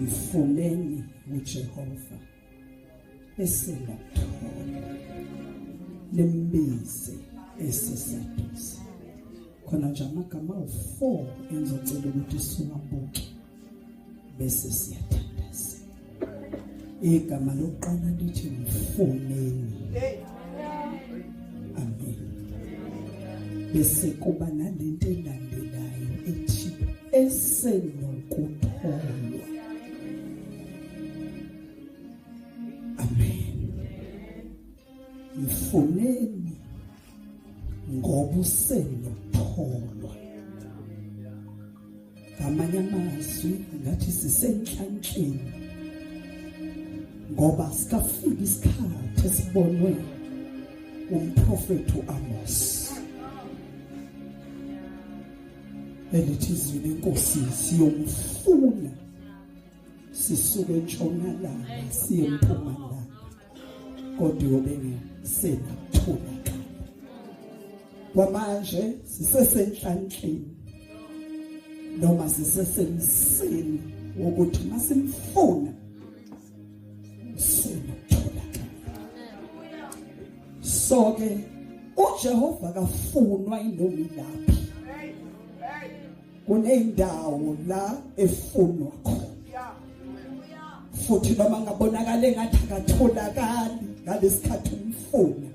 Mfuneni uJehova esenokuthola, nimbize eseseduze. Khona nje amagama awu-4 engizocela ukuthi siwabuke bese siyathandaza. Igama lokuqala lithi mfuneni. Amen. Bese kuba nalento elandelayo ethi esenokutholwa. Amen. Mfuneni ngoba usenokutholwa. Ngamanye amazwi ngathi sisenhlanhleni ngoba sikafika isikhathi esibonwe umprofethi uAmos elithi izwi lenkosi siyomfuna sisuke entshonalanga siye empumalanga kodwa uyobe ngesenakutholakala. Kwamanje sisesenhlanhleni noma sisesemseni wokuthi masimfuna senokutholakala. So ke uJehova kafunwa inoma ilaphi, kuneyindawo la efunwa khona, futhi noma ngabonakala engathi akatholakali ngalesikhathi umfuna,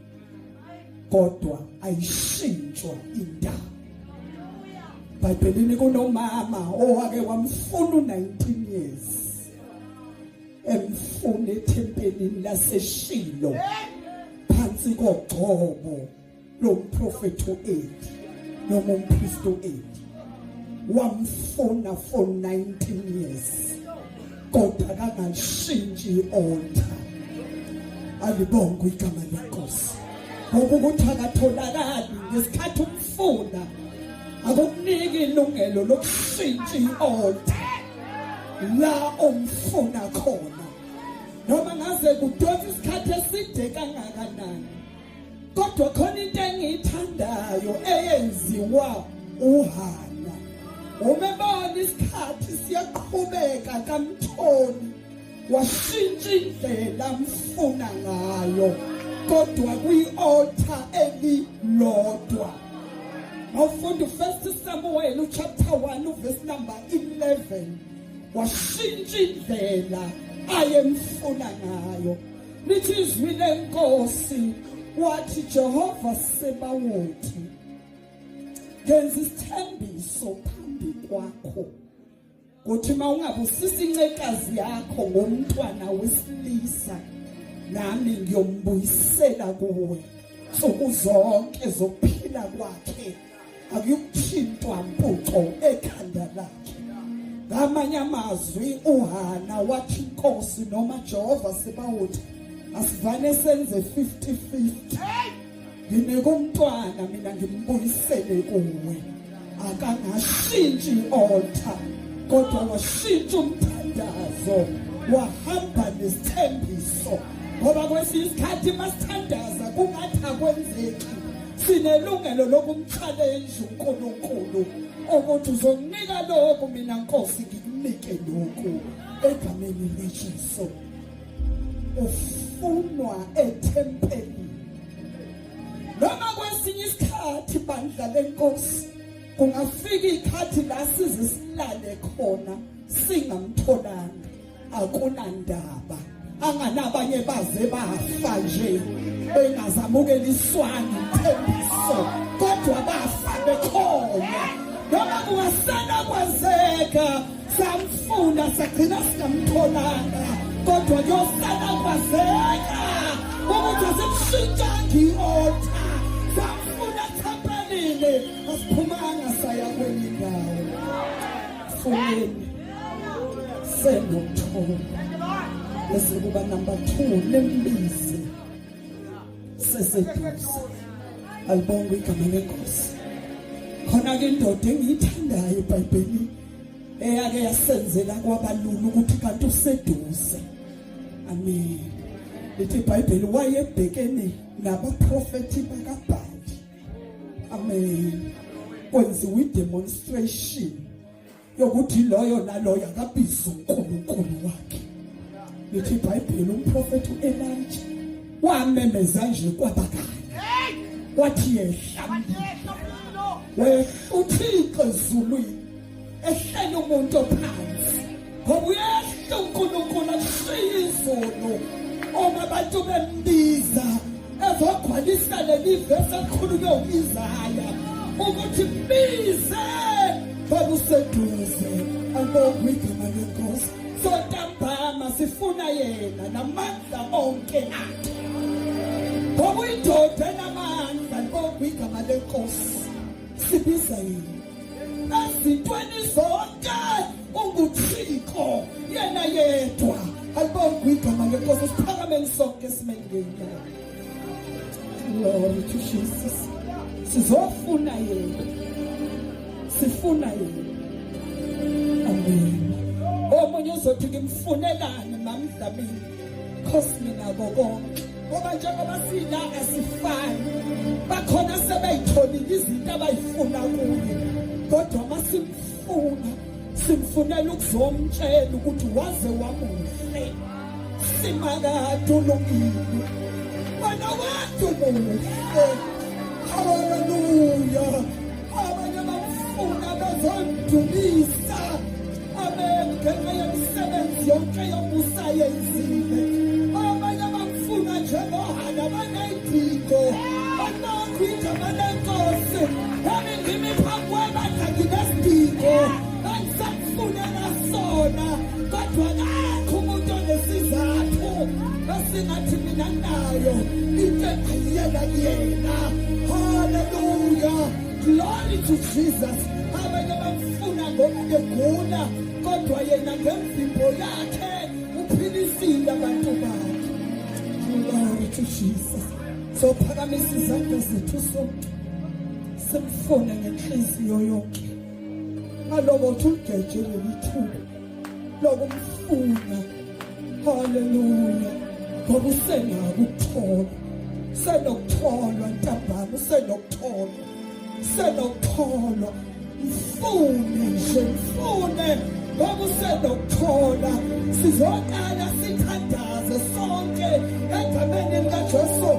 kodwa ayishintshwa indawo. Bhayibhelini kunomama owake wamfuna u-19 years, emfuna ethempelini laseShilo phansi kogcobo lomprofethi uEli noma umpristi uEli. Wamfuna for 19 years kodwa kangashintshi i-altar. Alibongwe igama lenkosi, ngoba ukuthi akatholakali ngesikhathi umfuna akukuniki ilungelo lokushintsha i-altar la omfuna khona, noma ngaze kudonsa isikhathi eside kangakanani. Kodwa khona into engiyithandayo eyenziwa uHana, uma ebona isikhathi siyaqhubeka kamtholi, washintsha indlela amfuna ngayo, kodwa kwi-altar elilodwa. Mawufunda uFirst Samuel chapter 1 uverse number 11, washintsha indlela ayemfuna ngayo. Lithi izwi lenkosi, wathi, Jehova Sebawoti, ngenza isithembiso phambi kwakho kuthi mawungabusisa incekazi yakho ngomntwana wesilisa, nami ngiyombuyisela kuwe nsuku zonke zokuphila kwakhe, akuyukuthintwa mpuco ekhanda lakhe. Ngamanye amazwi uHana wathi, Inkosi noma Jehova Sebawoti, asivane senze 50-50, nginike umntwana mina ngimbuyisele kuwe. Akangashintshi i-altar, kodwa washintsha umthandazo, wahamba nesithembiso, ngoba kwesinye isikhathi masithandaza kungathi akwenzeki, sinelungelo lokumchallenge uNkulunkulu ukuthi uzonginika lokhu mina Nkosi, ngikunike lokhu egameni leJesu. Ufunwa ethempelini, noma kwesinye isikhathi bandla lenkosi kungafika ikhathi la size silale khona singamtholanga, akunandaba anganabanye baze bafa nje bengazamukeliswanga ithembiso, kodwa bafa bekhona. Noma kungasena kwazeka samfuna sagcina singamtholanga, kodwa kuyosala kwazeka ukuthi asimshintshanga i-altar, samfuna ethempelini, asiphumanga saya kwenye indawo. Funeni senokuthola. Bese kuba number 2, lembize seseduze. Alibongwe igama lenkosi. Khona ke indoda engiyithandayo eBhayibhelini eyake yasenzela kwabalula ukuthi kanti useduze. Amen. Lithi iBhayibheli wayebhekene nabaprofethi bakaBhali. Amen. Kwenziwa i-demonstration yokuthi loyo naloyo akabize uNkulunkulu. Lithi iBhayibheli umprofeti uElijah wamemeza nje kwabakanye. Wathi yehla. Wehla uThixo ezulwini ehlela umuntu ophansi. Ngoba uyehla uNkulunkulu ashiye izulu uma abantu bembiza ezogcwalisa leli vesi elikhulunywe u-Isaya ukuthi bize ngoba useduze. Alibongwe igama lenkosi. Sontambama sifuna yena namandla onke akhe. Ngoba uyindoda enamandla, libongwe igama lenkosi. Sibiza yena. Ezintweni zonke unguThixo yena yedwa. Alibongwe igama lenkosi. Siphakameni sonke simele ngezinyawo. Glory to Jesus. Sizofuna yena. Sifuna yena. Amen. Omunye uzothi ngimfunelani mamdlamini? Cause nginako konke. Ngoba njengoba sila asifani. Bakhona sebeyitholile izinto abayifuna kuye. Kodwa masimfuna simfunela ukuzomtshela ukuthi waze wamuhle. Simakade ulungile. Wena wedwa umuhle. Hallelujah. Abanye bamfuna bezodumisa. Amen. Ngenxa yemisebenzi yonke yomusa yenzile. Abanye bamfuna njengoHana baneyidingo. Banakho igama lenkosi. Nami ngimi phambi kwebandla nginesidingo. Engisakufunela sona. Kodwa akekho umuntu onesizathu esingathi mina nginayo into engiyela kuyena. Hallelujah. Glory to Jesus. Abanye bamfuna ngoba begula kodwa yena ngemvimbo yakhe uphilisile abantu bakhe. Glory to Jesus. So phakamisa izandla zethu sonke. Simfune ngenhliziyo yonke. Ngaloko uligeje leli thuba lokumfuna. Haleluya. Ngoba usenako ukuthola. Usenokutholwa ntambama, usenokutholwa. Usenokutholwa. Mfune nje, mfune ngoba usenokuthola. Sizoqala sithandaze sonke egameni likaJesu.